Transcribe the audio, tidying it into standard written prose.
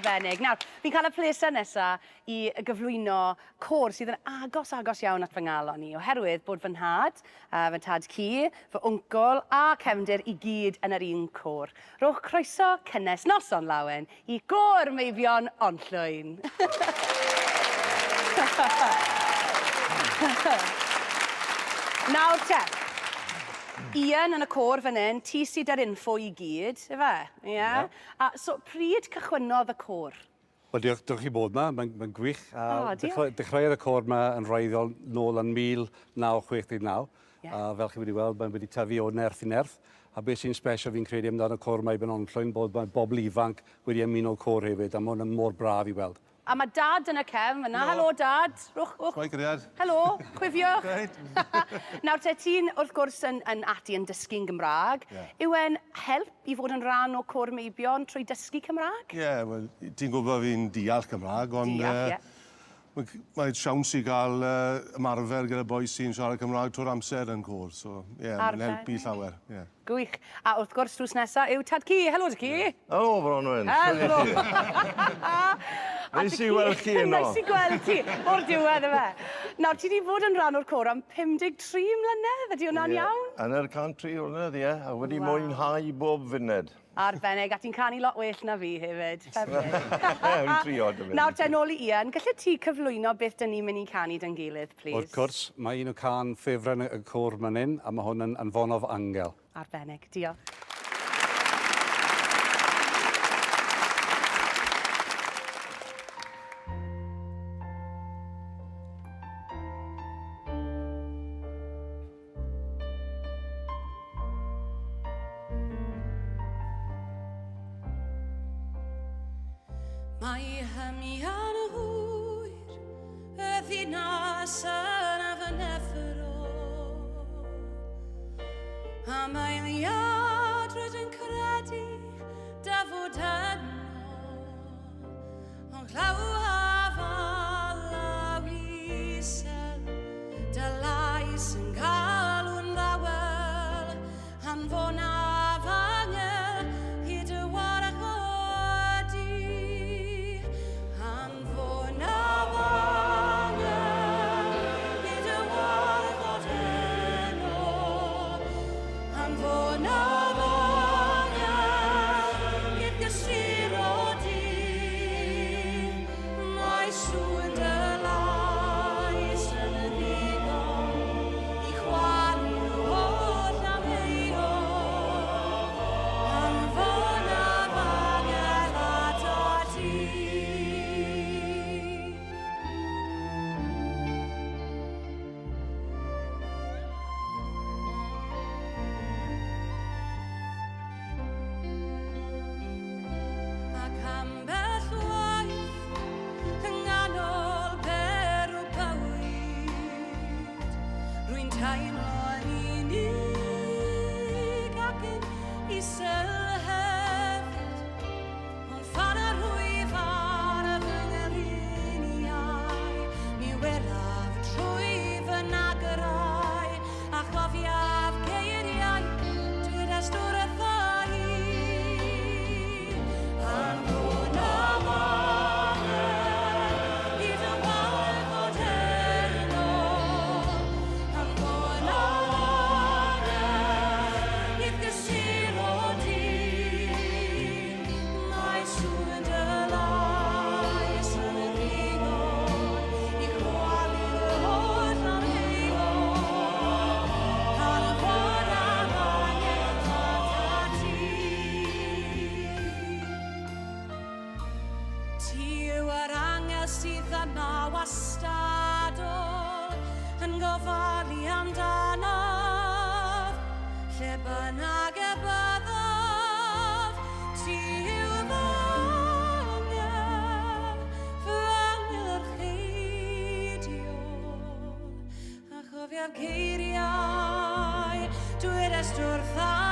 Arbennig. Nawr, fi'n cael y pleser nesa i gyflwyno côr sydd yn agos, agos iawn at fy ngalon i, oherwydd bod fy nhad, fy nhad-cu, fy wncwl a cefndir i gyd yn yr un côr. Rhowch croeso cynnes noson lawen i Gôr Meibion Onllwyn. Nawr te, Ian yn y côr fan hyn, ti sy 'da'r info i gyd, ife? Ie? Ie. A so, pryd cychwynnodd y côr? Wel, diolch, diolch i bod yma, mae'n mae gwych. A oh, diolch. Dechreuodd y côr yma yn wreiddiol nôl yn 1969. Yeah. A fel chi wedi weld, mae'n wedi tyfu o nerth i nerth. A beth sy'n special fi'n credu amdano y côr yma i Benonllwyn, bod mae bobl ifanc wedi ymuno côr hefyd, a mae hwn yn mor braf i weld. A mae Dad yn y cefn fan'na. Helo Dad. Rhowch, rhowch. Shwmae cariad? Helo, chwifiwch. Reit. Nawr te, ti'n wrth gwrs yn, yn ati yn dysgu'n Gymraeg. Ie. Yw e'n help i fod yn rhan o Côr Meibion trwy dysgu Cymraeg? Ie, wel, ti'n gwybod fi'n deall Cymraeg, ond... Deall, ie. Mae mae siawns i gael ymarfer gyda bois sy'n siarad Cymraeg trwy'r amser yn côr, so ie, mae'n helpu llawer, ie. Gwych. A wrth gwrs, drws nesa yw Tad-cu. Helo, Tad-cu. Helo, Bronwen. Helo. Neis i weld chi yno. Neis i gweld ti. O'r diwedd, yfe. Nawr, ti 'di bod yn rhan o'r côr am 53 mlynedd, ydy hwnna'n iawn? Ie, hanner 103 mlynedd, ie, a wedi mwynhau bob funed. Arbennig, a ti'n canu lot well na fi hefyd. Hyfryd. Fi'n trio dy fynd. Nawr te, nôl i Ian. Gallet ti cyflwyno beth 'dyn ni'n mynd i canu 'da'n gilydd, plîs? Wrth gwrs, mae un o cân ffefryn y côr man 'yn, a ma' hwn yn Anfonof Angel. Arbennig, diolch. Mae hymian hwyr y ddinas yn fy neffro A mae liad rydw i'n credu dy fod yno Ond clywaf alaw isel, dy lais yn galw'n dawel, anfonaf angel hyd y warchod di. Anfonaf angel hyd y warchod heno, Anfonaf angel i'r gysuro di. Mae sŵn dy lais yn ddigon i chwalu holl amheuon. Anfonaf angel atat ti. Ac ambell waith yng nghanol berw bywyd, rwy'n teimlo'n unig ac yn isel hefyd. Ond phan yr wyf ar fy ngeliniau, mi welaf trwy fy nagrau, a chofiaf geiriau dwedast wrtho i. Anfonaf angel i dy warchod heno, anfonaf angel i'th gysuro di. Mae sŵn dy lais yn ddigon i chwalu'r holl amheuon. Anfonaf angel atat ti. Ti yw yr angel sydd yma wastadol yn gofalu amdanaf, lle bynnag y byddaf, ti yw fy angel, fy angel orcheidiol, a chofiaf geiriau dwedest wrtha.